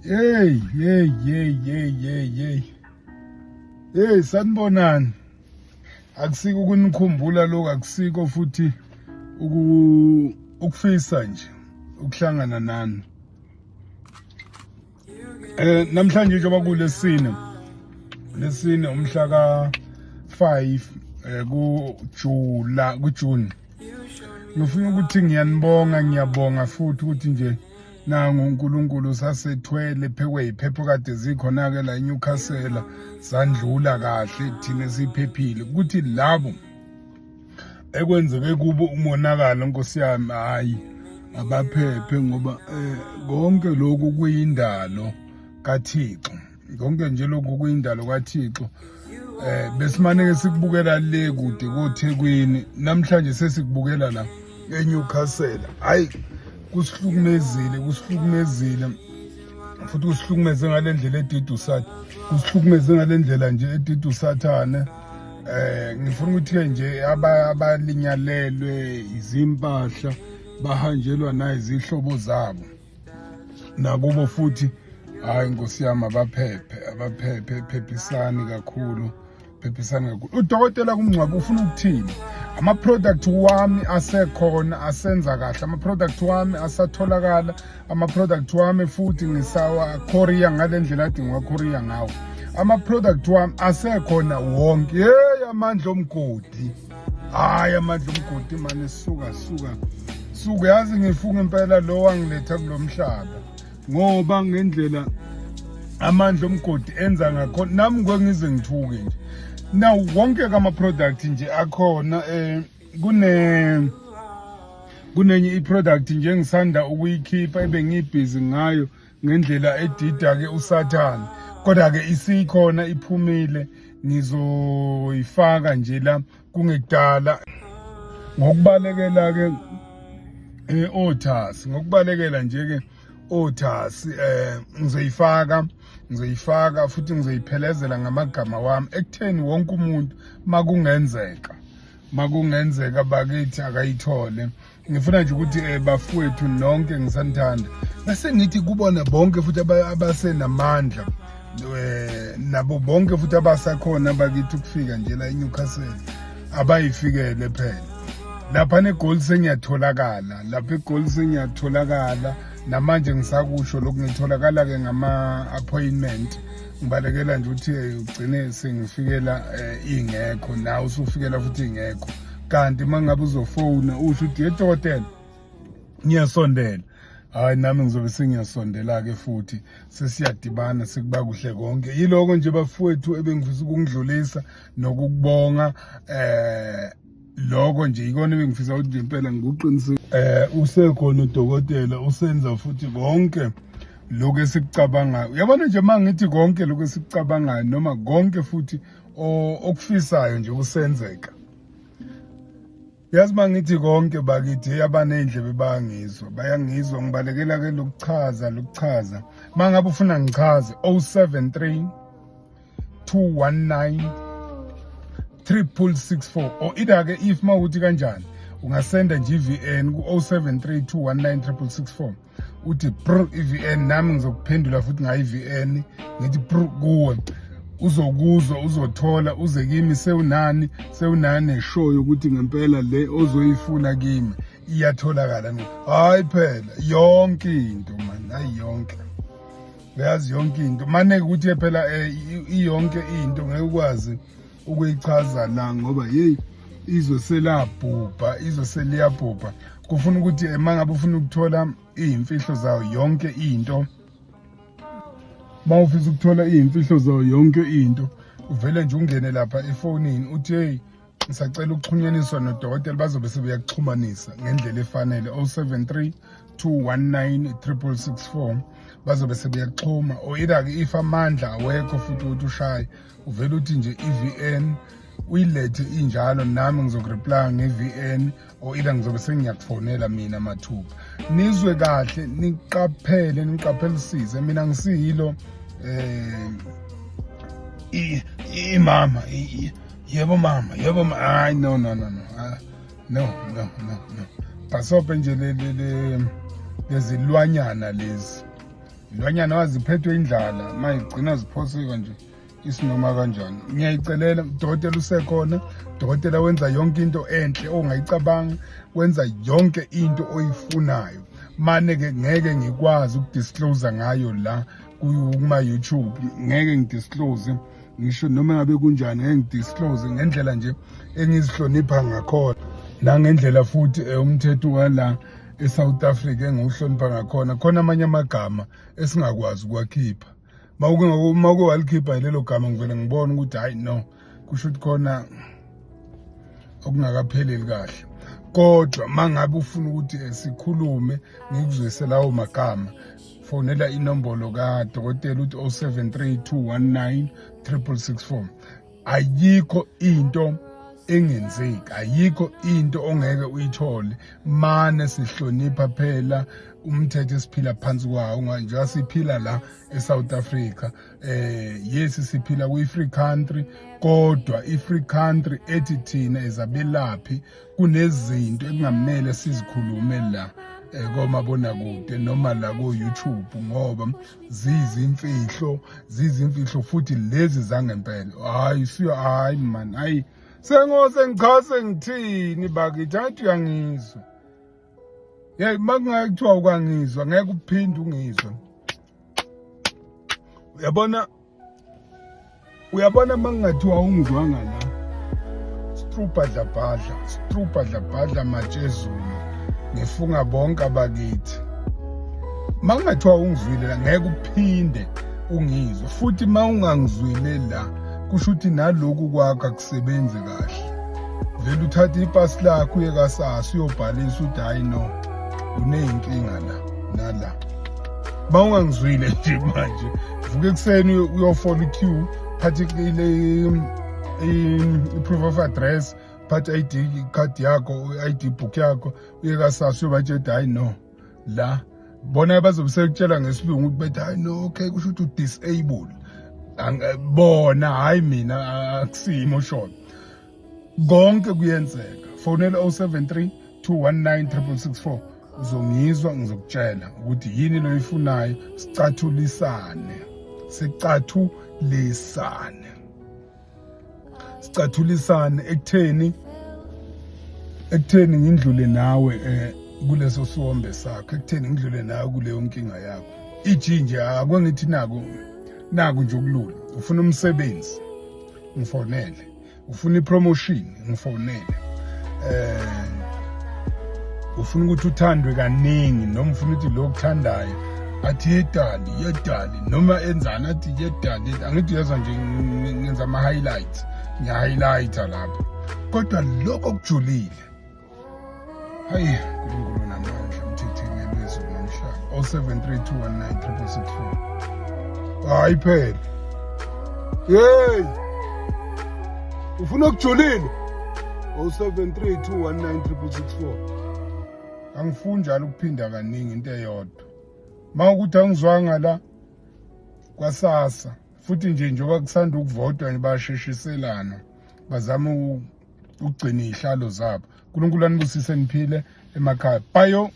Hey, hey, hey, hey, hey, hey. Hey, sanibonani. Akusiko ukunikhumbula lokho, akusiko futhi ukufisa nje ukuhlangana nani. Namhlanje njengoba kulesine, lesine umhla ka 5 ku July, ku June. Ngifuna ukuthi ngiyanibonga, ngiyabonga futhi ukuthi nje nangu uNkulunkulu sasethwele phekwe iphepho kade zikhona ke la eNewcastle, sandlula kahle thina siphephile. Ukuthi labo ekwenzeke kubo umonakalo, Nkosi yami, hayi abaphephe, ngoba konke lokhu kuyindalo kaThixo, konke nje lokhu kuyindalo kaThixo. Besimane ke sikubukela le kude koThekwini, namhlanje sesikubukela la eNewcastle. Hayi, kusihlukumezile, kusihlukumezile futhi kusihlukumeze ngalendlela edida usathane, kusihlukumeze ngalendlela nje edida usathane. Ngifuna ukuthi nje abalinyalelwe izimpahla bahanjelwa nayizihlobo zabo nakubo futhi, hayi Nkosi yami, abaphephe, abaphephe, phephisani kakhulu, phephisani kakhulu. Udokotela kumngcwabo ufuna ukuthini? Ama-product wami asekhona, asenza kahle, ama-product wami asatholakala, ama-product wami futhi ngisawa-courier ngale ndlela ade ngiwa-courier ngawo. Ama-product wami asekhona wonke. Hey, amandla omgodi, hayi amandla omgodi mane, suka suka suka. Yazi ngifunga impela lo wangiletha kulo mhlaba, ngoba ngendlela amandla omgodi enza ngakhona nami ngike ngize ngithuke nje. Now wonke kama-product nje akhona. Kunenye i-product nje engisanda ukuyikhipha ebengiyibhizi ngayo ngendlela edida-ke usathane, kodwa-ke isikhona, iphumile, ngizoyifaka nje la kungekudala, ngokubalekela-ke othasi, ngokubalekela nje-ke othasi. Ngizoyifaka, ngizoyifaka futhi ngizoyiphelezela ngamagama wami ekutheni wonke umuntu makungenzeka bakithi akayithole. Ngifuna nje ukuthi bafowethu nonke ngisanithanda, bese ngithi kubona bonke futhi abasenamandla nabo bonke futhi abasakhona bakithi ukufika nje la eNewcastle, abayifikele phela lapha neGoli. Sengiyatholakala lapha eGoli, sengiyatholakala namanje. Ngisakusho lokhu, ngitholakala ke ngama-appointment. Ngibalekela nje ukuthi ugcine sengifikela ingekho, nawe usufikela futhi ingekho. Kanti uma ngabe uzofona usho ukuthi, "Yedokotela, ngiyasondela," hayi nami ngizobe sengiyasondela-ke futhi, sesiyadibana, sekuba kuhle konke. Yiloko nje bafowethu ebengifisa ukungidlulisa nokukubonga. Lokho nje ikona ebengifisa ukuthi nje impela ngikuqinisile. Usekhona udokotela, usenza futhi konke lokhu esikucabangayo. Uyabona nje uma ngithi konke lokhu esikucabangayo noma konke futhi okufisayo nje kusenzeka. Yazi uma ngithi konke bakithi, abaney'ndlebe bayangizwa, bayangizwa. Ngibalekela ke lokuchaza, lokuchaza. Uma ngabe ufuna ngichaze, 073 219 3664, or either ke if mawuthi kanjani, ungasenda nje i-VN ku-073 219 3664, uthi br i-VN, nami ngizokuphendula futhi ngayo i-VN, ngithi br kuwe, uzokuzwa, uzothola, uze kimi sewunani, sewunani neshow yokuthi ngempela le ozoyifuna kimi iyatholakala. Hayi phela yonke into man, hayi yonke, uyazi yonke into mane ukuthi phela iyonke into ngeke ukwazi ukuyichaza la, ngoba hey, izwe selabhubha, izwe seliyabhubha. Kufuna ukuthi uma ngabe ufuna ukuthola iy'mfihlo zayo yonke into, uma ufisa ukuthola iy'mfihlo zayo yonke into, uvele nje ungene lapha efonini uthi, "Hey, ngisacela ukuxhunyaniswa nodokotela," bazobe sebeyakuxhumanisa ngendlela efanele. 073 219 3664, bazobe sebeyakuxhuma. Or either-ke if amandla awekho futhi ukuthi ushaye, uvele uthi nje i-VN, uyilethe injalo, nami ngizokureply nge-VN, or either ngizobe sengiyakufonela mina mathupha. Nizwe kahle, niqaphele, niqaphelisise. Mina ngisiyilo imama, yebo mama, yebo ma, hayi, no, no, no, no. Ah, no, no, no, no, bhasobhe nje le lezilwanyana lezi. Ilwanyana waziphethwe indlala mayigcina ziphoseka nje isinoma kanjani. Ngiyayicelela, udokotela usekhona, udokotela wenza yonke into enhle ongayicabanga, wenza yonke into oyifunayo. Mane-ke ngeke ngikwazi ukudisclose ngayo la kuma-YouTube, ngeke ngidisclose ngisho noma ngabe kunjani, ngeke ngidisclose ngendlela nje engizihlonipha ngakhona, nangendlela futhi umthetho wala eSouth Africa engiwuhlonipha ngakhona. Khona amanye amagama esingakwazi ukuwakhipha. Mawuke walikhipha lelo gama, ngivele ngibone ukuthi hayi no, kusho ukuthi khona okungakapheleli kahle. Kodwa mangabe ufuna ukuthi sikhulume ngikuzwise lawo magama, fonela inombolo kadokotela uthi 073 219 6664. Ayikho into engenzeki, ayikho into ongeke uyithole. Mane sihlonipha phela umthetho esiphila phansi kwawo njengoba siphila la eSouth Africa. Yes, siphila kwi-free country, kodwa i-free country ethi thina ezabelaphi kunezinto ekungamele sizikhulume la komabonakude noma la ko-YouTube, ngoba zizimfihlo, zizimfihlo futhi lezi zangempela. Hayi siyo, hayi man, hayi sengose ngichaze ngithini bakithi, athi uyangizwa. Hey, makungeke kuthiwa ukangizwa, ngeke uphinde ungizwe. Uyabona, uyabona makungathiwa ungizwanga la, strubhadlabhadla, strubhadlabhadla matshezulu, ngifunga bonke abakithi. Makungathiwa ungizwile la, ngeke uphinde ungizwe futhi. Ma ungangizwile la, kusho ukuthi naloku kwakho akusebenzi kahle. Vele uthathe ipasi lakho uye kaSASSA uyobhalisa ukuthi hayi no, uneyinkinga la nala. Ma ungangizwile nje manje, vuka ekuseni uyofola i-queue, phathe i-proof of address, phathe i-ID card yakho, i-ID book yakho, uye kaSASSA uyobatshela ukuthi hayi no, la bona bazobe sekutshela ngesilungu ukuthi bethi hayi no, okay, kusho ukuthi u-disable bona, hayi mina akusimo shona. Konke kuyenzeka. Fonela 073 219 6664, uzongizwa, ngizokutshela ukuthi yini loyifunayo. Sicathulisane, sicathulisane, sicathulisane ekutheni ngindlule nawe kuleso siwombe sakho, ekutheni ngidlule nawe kuleyo nkinga yakho. Iji nje ake ngithi naku, naku nje okulula. Ufuna umsebenzi, ngifonele. Ufuna ipromotion, ngifonele. Ufuna ukuthi uthandwe kaningi, noma ufuna ukuthi lo okuthandayo athi yedali yedali, noma enzani athi yedali, angithi uyezwa nje ngenza ama-highlights, ngiya-highlighta lapho, kodwa lokho kujulile. Hayi, Nkulunkulu namandla, mthetheleli wezulu nomhlaba. 073 219 6664. Hayi phela, hey, ufuna okujulile, 073 219 6664. Angifuni njalo ukuphinda kaningi into eyodwa. Ma ukuthi angizwanga la kwaSASSA futhi nje, njengoba kusanda ukuvotwa nje, bayasheshiselana, bazama ukugcina iy'hlalo zabo. Nkulunkulu anibusise, niphile emakhaya. Bayo.